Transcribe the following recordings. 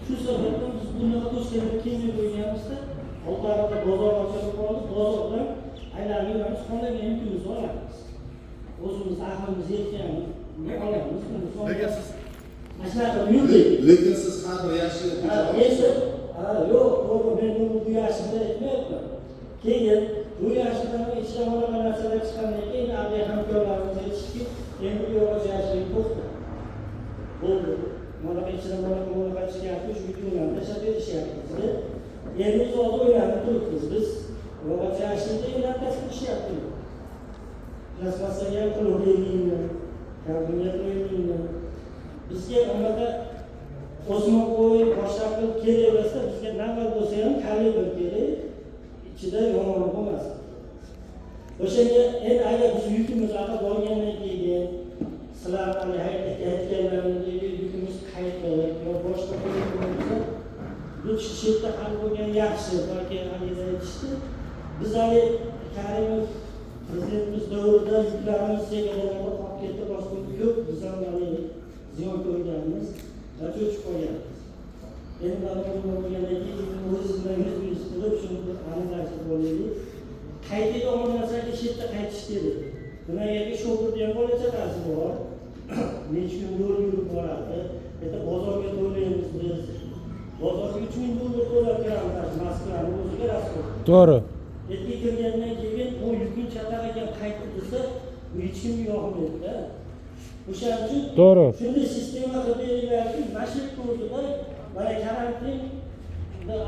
Shu sababdan biz bunaqa точка lar kelmay qo'yganmizda, oldlarida bozor ochilib qoldi, bozordan aylanib yuramiz, xohlagan yukimizni olamiz. O'zimiz aqlimiz yetganini olamiz. Lekin siz Mana shunaqa qilib yurdik. Lekin siz har bir yashil Ha, endi ha, yo'q, to'g'ri, men bu yashilda aytmayapman. Keyin bu yashildan ichidan bunaqa narsalar chiqqandan keyin haligi hamkorlarimiz aytishdiki, endi bu yog'och yashillik to'xta. Bo'ldi. Bunaqa ichidan bunaqa bunaqa chiqyapti, shu videolarni tashlab berishyapti bizga. Endi biz hozir o'ylanib turibmiz. Biz yog'och yashilda endi отказ qilishyapti. Plastmassaga ham pul bermaymi, karbonga pul bermaymi? Bizga unaqa o'sma qo'y, boshqa qilib kerak emasda, bizga navbat bo'lsa ham kalibr kerak, ichida yomon bo'lmasin. O'shanga endi agar biz yukimiz aql borgandan keyin sizlar hali aytganlaringdek yukimiz qaytib yo boshqa bo'lsa, bu shu yerda hal bo'lgan yaxshi, balki haligi aytishdi. Biz hali Karimov prezidentimiz davrida yuklarimiz chegaralarda qolib ketdi, boshqa ko'p biz ham haligi ziyon ko'rganmiz va cho'chib qolganmiz. Endi mana bu bo'lgandan keyin o'zingiz bilan yuzma yuz qilib shuni bir aniqlashtirib olaylik. Qaytadigan narsaga shu yerda qaytish kerak. Nimagaki shofirni ham bola chaqasi bor. Necha kun yo'l yurib boradi. Bitta bozorga to'laymiz biz. Bozorga 3000 dollar to'lab kiramiz Moskvani o'ziga расход. To'g'ri. Yerga kirgandan keyin u yuking chataq ekan, qaytdi desa, bu hech kimga yoqmaydi-da. O'shaning uchun shunday sistema qilib beringlarki, mana shu yerda o'zida mana karantin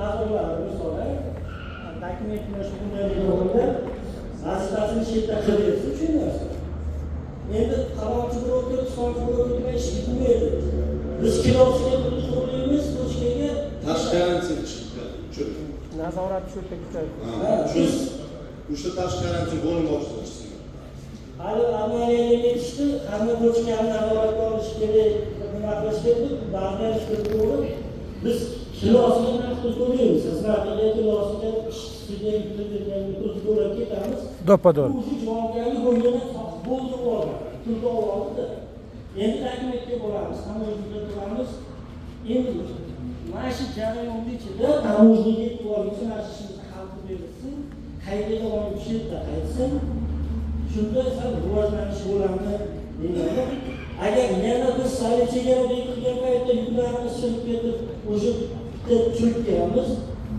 a'zolari, misol, dokument bilan shug'ullanadiganlar vazifasini shu yerda qilib bersin shu narsa. Endi falonchi birov kelib, pistonchi birov kelib ish bitmaydi. Biz kilosiga pul to'laymiz, точка ga. Tashqi karantin chiqdi. Tushundim. Nazorat shu yerda kuchaydi. Ha, shu uchta tashqi karantin bo'limi ochsin. Hali avariyaga ketishdi, hamma точка ni nazoratga olish kerak, nima qilish kerak deb ba'zilar fikri to'g'ri. Biz kilosiga narx pul to'laymiz, xizmatiga, kilosiga, ishchisiga, pul berganga pul to'lab ketamiz. To'ppa to'g'ri. O'zi javobgarlik bo'lgandan sotib bo'ldi u odam. Pulni olib oldida. Endi dokumentga boramiz, таможня da turamiz. Endi mana shu jarayonni ichida таможня ga yetib borguncha mana shu ishimizni hal qilib berilsin, qaytadigan shu yerda qaytsin. Shunda sal rivojlanish bo'ladimi deyman. Agar yana biz hali chegara bekitilgan paytda yuklarimiz chirib ketib, o'sha bitta cho'kkanmiz.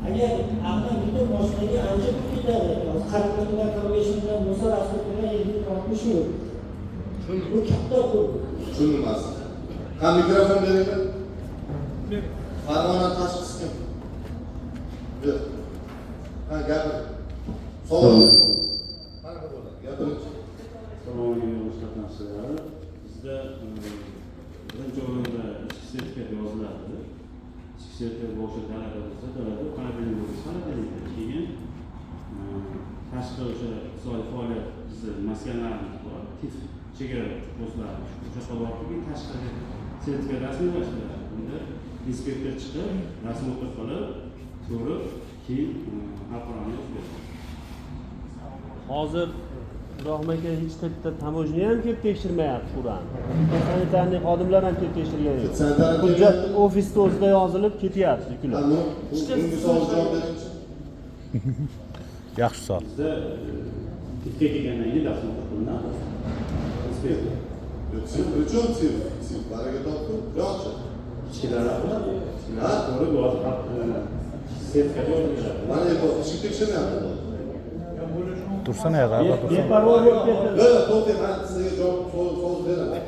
Agar aqlan bitta moshinaga ancha pul ketadi. Hozir 40 mingdan, 45 mingdan bo'lsa, расход bilan 50, 60 ming. Bu katta pul. Tushundim man sizni. Ha, mikrofon beringlar. Farg'ona tashqisi kim? Ber. Ha, gapir. Savol. Qanaqa bo'ladi? Gapiringchi. Assalomu alaykum, yig'ilish qatnashchilari. Bizda birinchi o'rinda ichki sertifikat yoziladi. Ichki sertifikat bo'yicha dalada bo'lsa, dalada, холодильник bo'lsa, холодильник da. Keyin tashqi o'sha iqtisodiy faoliyat, bizni maskanlarimiz bor, TIF chegara postlari, o'sha yoqqa borib, keyin tashqi sertifikat rasmiylashtiradi. Unda inspektor chiqib, досмотр qilib, ko'rib, keyin xalqaroni yozib beradi. Hozir, Ibrohim aka, hech qayerda таможня ham kelib tekshirmayapti фура ni, санитарный xodimlar ham kelib tekshirgani yo'q. Sanitar Hujjat ofisda o'zida yozilib ketyapti yuklar. Ha, bunga savol javob beringchi. Yaxshi savol. Bizda TIFga kelgandan keyin досмотр qilinadi inspektor. Yo'q, СИФ, при чем СИФ? СИФ baraka topdi. Yo'qchi. Ichkilar qiladi, ichkilar ko'rib yozib, sertifikat yozib beradi. Mana aytyapti, eshik tekshirmayapti. Tursana ya, tursana. Beparvo bo'lib ketdi. Yo'q, yo'q, to'xtang, man sizga javob savol beraman.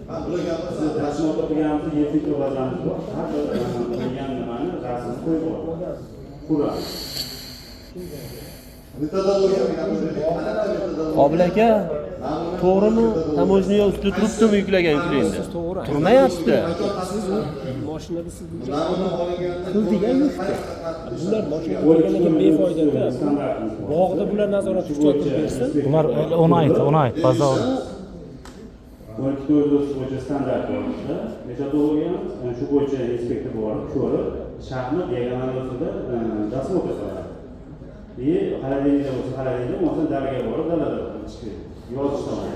Ha, bular gapirsa, Biz досмотр qilganimizda 7 ta bazamiz bor, har bir qilgan nimani rasmini qo'yib oladi, фура. Metodologiyani gapiraylik. Qanaqa metodologiya? Qobil aka, Namuna to'g'rimi, metodologiya. Таможня ustida turibdimi yuklagan yuklarni? Siz to'g'ri. Turmayapti. Siz u mashinada siz Namuna olinganda qildigan yukni. Bular mashina turgandan keyin befoyda. Standartimiz bor. Bog'da bular nazorat kuchaytirib bersin. Ular uni ayt, uni ayt. Baza 12.430 bo'yicha standart bor bizda metodologiyamiz. Shu bo'yicha inspektor borib, ko'rib, shartni diagonal ustida досмотр qiladi и холодильник da bo'lsa, холодильник da, bo'lmasa dalaga borib, dalada chiqib yozish oladi.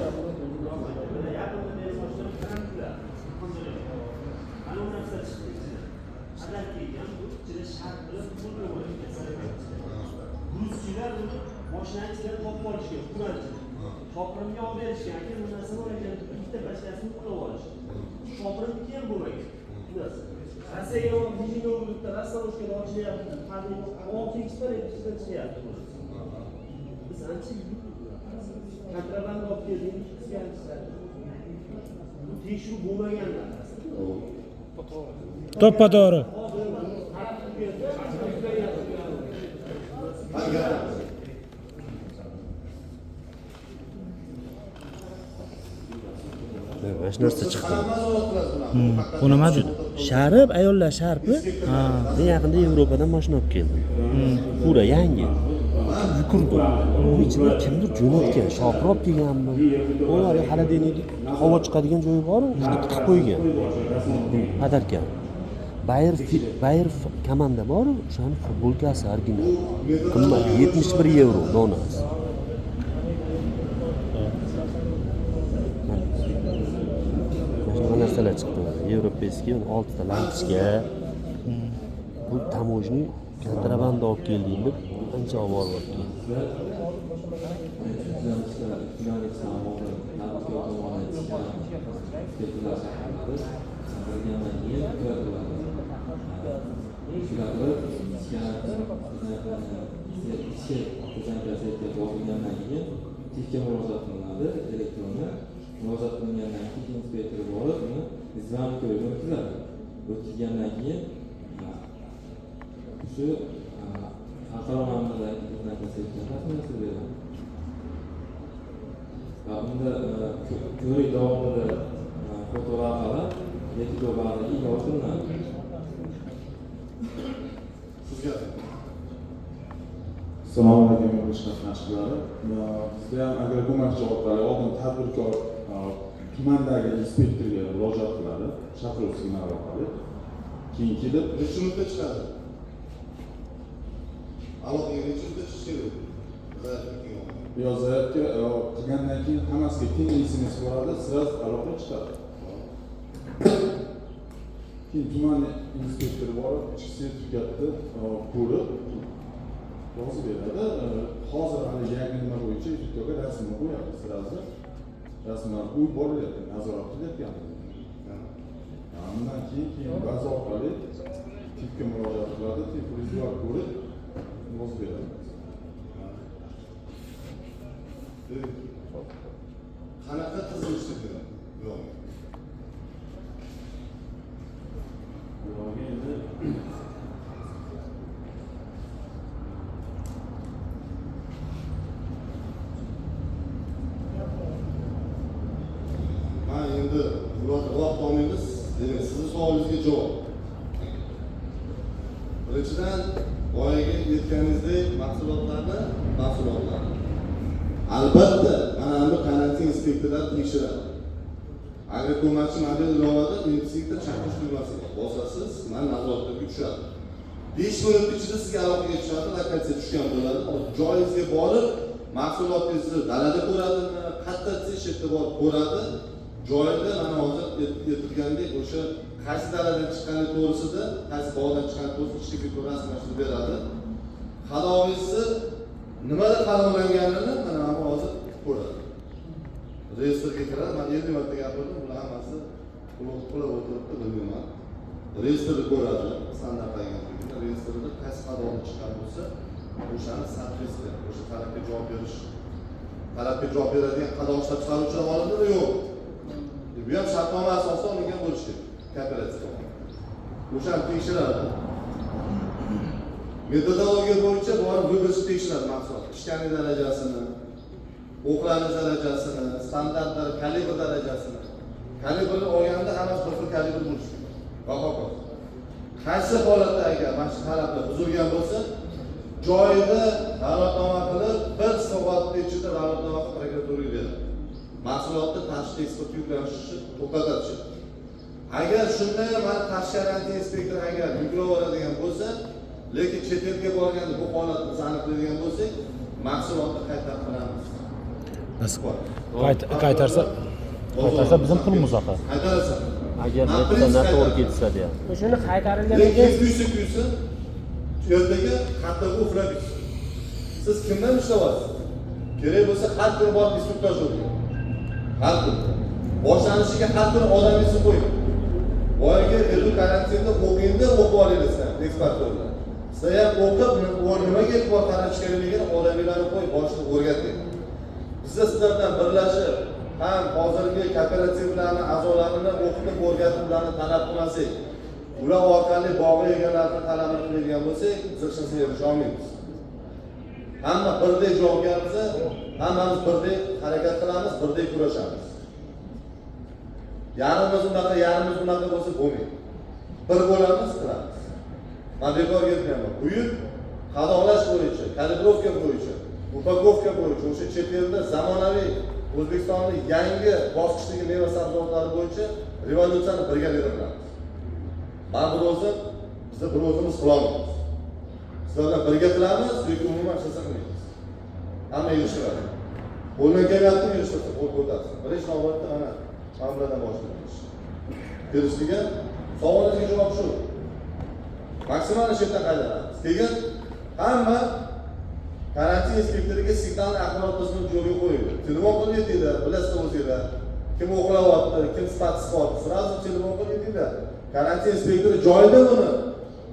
Mana bu narsa chiqdi ichidan. Mashinani ichidan topib olishgan, furani ichida. Shopirimga olib berishgan, aka, bu narsa bor ekan, ikkita pachkasini uxlab olishgan. Shopirimniki ham bo'lmagan. Bu narsa. Rossiyaga olib, Nijniy Novgorodda Rossiyada ochilyapti. 6 x bir ichidan chiqyapti bu narsa. Biz ancha kontrabanda olib keldik, bizga ancha. Bu tekshiruv bo'lmagan narsa. To'ppa to'g'ri. Man gapiraman. Mana shu narsa chiqdi. Qanaqa nazorat qilasiz bularni? Bu nima dedi? Sharif, ayollar sharfi. Men yaqinda Yevropadan mashina olib keldim. Fura yangi. Yugurdi. Uni ichida kimdir jo'natgan, shopir olib kelganmi? U hali холодильник havo chiqadigan joyi bor, o'shanga tiqib qo'ygan. Подарка. Bayer komanda bor, o'shani futbolkasi original. Qimmat 71 yevro donasi. Mana shunaqa narsalar chiqdi. Европейский 6 ta lampochka. Bu таможня kontrabanda olib kelding deb ancha olib boryapti. TIFga murojaat qilinadi, elektronda murojaat qilingandan keyin inspektor borib uni izlanib ko'rib o'tkazadi. O'tkazgandan keyin shu xalqaro ma'muriyatdagi rasmiyasini beradi. Va unda ko'rik davomida fotolavhalar yetti bazaga ilova qilinadi. Sizga Assalomu alaykum yig'ilish qatnashchilari. Bizda ham agroko'makchi orqali oldin tadbirkor tumandagi inspektorga murojaat qiladi, chaqiruv signali orqali. Keyin kelib necha minutda chiqadi? Aloqaga necha minutda chiqish kerak? Zaryadka kelgan. Yo zaryadka qilgandan keyin hammasiga teng SMS boradi, сразу aloqa chiqadi. Keyin tuman inspektori borib ichki sertifikatni ko'rib yozib beradi. Hozir hali yangi nima bo'yicha inspektorga rasmini qo'yadi, сразу rasmlar qo'yib borilyapti, nazorat qilyapti. Undan keyin baza orqali TIFga murojaat qiladi, TIF vizual ko'rib yozib beradi. Qanaqa tizim ishlatiladi? Yo'q. Bularga endi Man endi vaqt olmaymiz. Demak, sizni savolingizga javob. Birinchidan, boyagi aytganingizdek mahsulotlarni albatta mana bu karantin inspektorlari tekshiradi. Agroko'makchi mobil ilovada inspektor chaqirish tugmasi bor. Bosasiz, mana nazoratga tushadi. 5 minut ichida sizga aloqaga tushadi, lokatsiya tushgan bo'ladi. Joyingizga borib, mahsulotingizni dalada ko'radimi, qayerda shu yerda borib ko'radi. Joyida mana hozir aytilgandek o'sha qaysi daladan chiqqani to'g'risida, qaysi bog'dan chiqqani to'g'risida ichki rasmiyatni beradi. Xadovingizni nimada qalamlanganini mana bu hozir ko'radi. Reyestrga kiradi. Men 50 marta gapirdim, bular hammasi quloq o'tiribdi, bilmayman. Reyestrni ko'radi, standart agentligida reyestrda qaysi xadovi chiqqan bo'lsa, o'shani соответствие, o'sha talabga javob berish, talabga javob beradigan xadov ishlab chiqaruvchilar olindimi, yo'q. Bu ham shartnoma asosida olingan bo'lishi kerak, kooperatsiya tomonidan. O'shani tekshiradi. Metodologiya bo'yicha borib vыборchi tekshiradi mahsulot, pishganlik darajasini, o'qlanish darajasini, standartlar, kalibr darajasini. Kalibrni olganda hammasi bir xil kalibr bo'lishi kerak. Va hokazo. Qaysi holatda agar mana shu talablar buzilgan bo'lsa, joyida da'vatnoma qilib, 1 soat ichida da'vatnoma qilib prokuraturaga beradi. Mahsulotni tashqi eksport yuklanishini to'xtatadi. Agar shunda ham mana tashqi karantin inspektori agar yuklab oladigan bo'lsa, lekin chet elga borganda bu holatni biz aniqlaydigan bo'lsak, mahsulotni qaytarib qilamiz. Biz qaytarsa bizim pulimiz axir. Qaytarasan. Agar noto'g'ri ketsa deyapti. O'shani qaytarilgandan Lekin keyin kuysa kuysin, ertaga qattiq uflab bitsin. Siz kimdan ishlayapsiz? Kerak bo'lsa, har kuni borib instruktaj o'ting. Har kuni. Boshlanishiga har kuni odamingizni qo'ying. Boyagi edu karantinda o'qingda o'qib olinglar sizlar, eksportyorlar. Sizlar ham o'qib, nimaga e'tibor qaratish kerakligini odamlarni qo'yib, boshida o'rgating. Bizda sizlar bilan birlashib, ham hozirgi kooperativlarni a'zolarini o'qitib, o'rgatib, ularni talab qilmasak, ular orqali bog'i egalarini talabini qiladigan bo'lsak, biz hech narsaga erisha olmaymiz. Hamma birdek javobgarmiz, hammamiz birdek harakat qilamiz, birdek kurashamiz. Yarmimiz unaqa, yarmimiz bunaqa bo'lsa bo'lmaydi. Bir bo'lamiz, qilamiz. Man bekorga aytmayapman. Buyuk qadoqlash bo'yicha, калибровка bo'yicha, упаковка bo'yicha o'sha chet elda zamonaviy O'zbekistonni yangi bosqichdagi meva sabzavotlari bo'yicha revolyutsiyani birgalikda qilamiz. Man bir o'zim, biza bir o'zimiz qilolmaymiz. Sizlar bilan birga qilamiz yoki umuman hech narsa qilmaymiz. Hamma yig'ishtiradi. Qo'ldan kelyapti, yig'ishtirsin, qo'l ko'tarsin. Birinchi navbatda mana bulardan boshlanamiz. Kelishgan savolingizga javob shu. Maksimal chetdan qaytaramiz. Keyin hamma karantin inspektoriga signal axborot tizimini yo'lga qo'yildi. Telefon qilib aytinglar, bilasizlar o'zinglar. Kim o'g'irlayapti, kim sifatsiz qilyapti, сразу telefon qilib aytinglar. Karantin inspektori joyida buni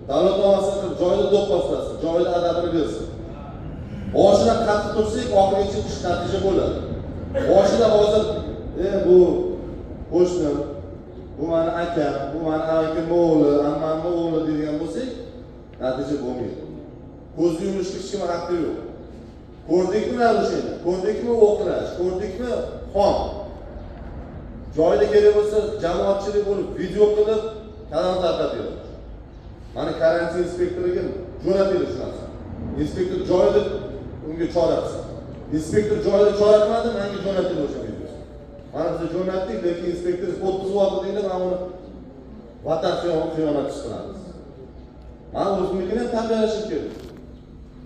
dalolatnomasini qilib, joyida do'pposlasin, joyida adabini bersin. Boshida qattiq tursak, oxirigacha ish natija bo'ladi. Boshida hozir bu qo'shnim, bu mani akam, bu mani amakimni o'g'li, ammamni o'g'li deydigan bo'lsak, natija bo'lmaydi. Ko'zni yumishga hech kimni haqqi yo'q. Ko'rdikmi нарушение, ko'rdikmi o'qlash, ko'rdikmi xom. Joyida kerak bo'lsa jamoatchilik bo'lib video qilib kanal tarqatinglar. Mana karantin inspektoriga jo'natinglar shu narsani. Inspektor joyida unga chora qilsin. Inspektor joyida chora qilmadi, menga jo'natinglar o'sha videosini. Mana biz jo'natdik, lekin inspektor o'tkazib deydi, mana uni vatan xiyonatchi qilamiz. Man o'zimnikini ham tarbiyalashim kerak.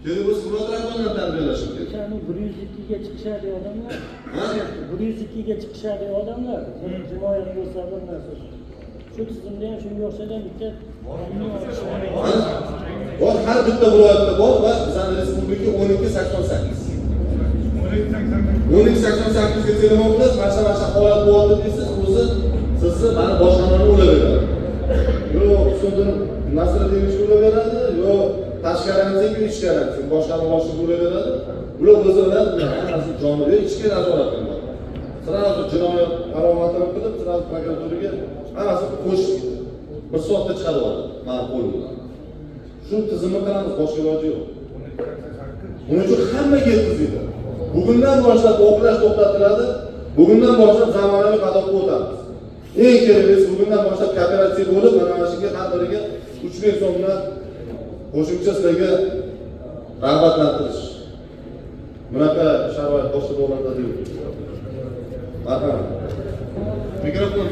Kerak bo'lsa viloyat rahbarini ham tarbiyalashim kerak. O'shani 102 ga chiqishadi odamlar. Ha? 102 ga chiqishadi odamlar. Bir jinoyat bo'lsa, bir narsa. Shu tizimda ham shunga o'xshagan bitta Bor, har bitta viloyatda bor va bizani respublika 1288. 1288 ga telefon qilasiz, mana shu holat bo'lyapti deysiz, o'zi sizni mana boshqonani ulaveradi. Yo Husniddin Nasriddinovich ulaveradi, yo tashqi karantin, ichki karantin, boshqarma boshlig'i ulaveradi. Ular o'zi bilan hammasi joni ichki nazorat qiladi. Сразу jinoyat alomatini qilib, сразу prokuraturaga hammasini qo'shib bir soatda chiqarib oladi mani qo'limdan. Shu tizimni qilamiz, boshqa iloji yo'q. Buning uchun hammaga yetkazinglar. Bugundan boshlab o'qlash to'xtatiladi. Bugundan boshlab zamonaviy qadoqqa o'tamiz. Eng keraklisi bugundan boshlab kooperativ bo'lib, mana shunga har biriga 3000 so'mdan qo'shimcha sizlarga rag'batlantirish. Bunaqa sharoit boshqa davlatlarda yo'q. Marhamat. Mikrofon.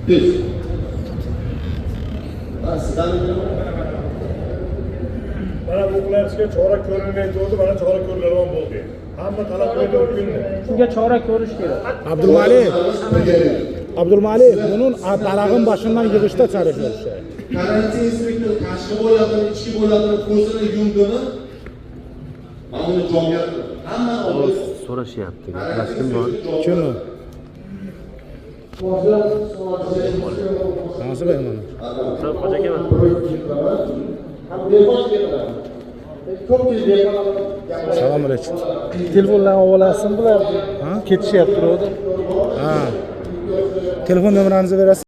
Tez. Ha, sizdan mikrofon. Mana o'qlashga chora ko'rilmay turdi, mana chora ko'riladigan bo'ldi. Hamma talab qo'ydi. Shunga chora ko'rish kerak. Abdulmalik, Abdulmalik, bunun darağın başından yığışda çara görüşək. Karantin inspektori tashqi bo'ladimi, ichki bo'ladimi, ko'zini yumdimi? Mana uni javobgar qiladi. Hamma oldi. So'rashyapti. Gaplashdim bor. Kim o? Hansı bəy mana? Hoji aka. Ko'pchilik. Salam alaykum. Telefonlarni olib olasizmi bular? Ha? Ketishyapti birovda. Ha. Telefon nomerinizni verasiz?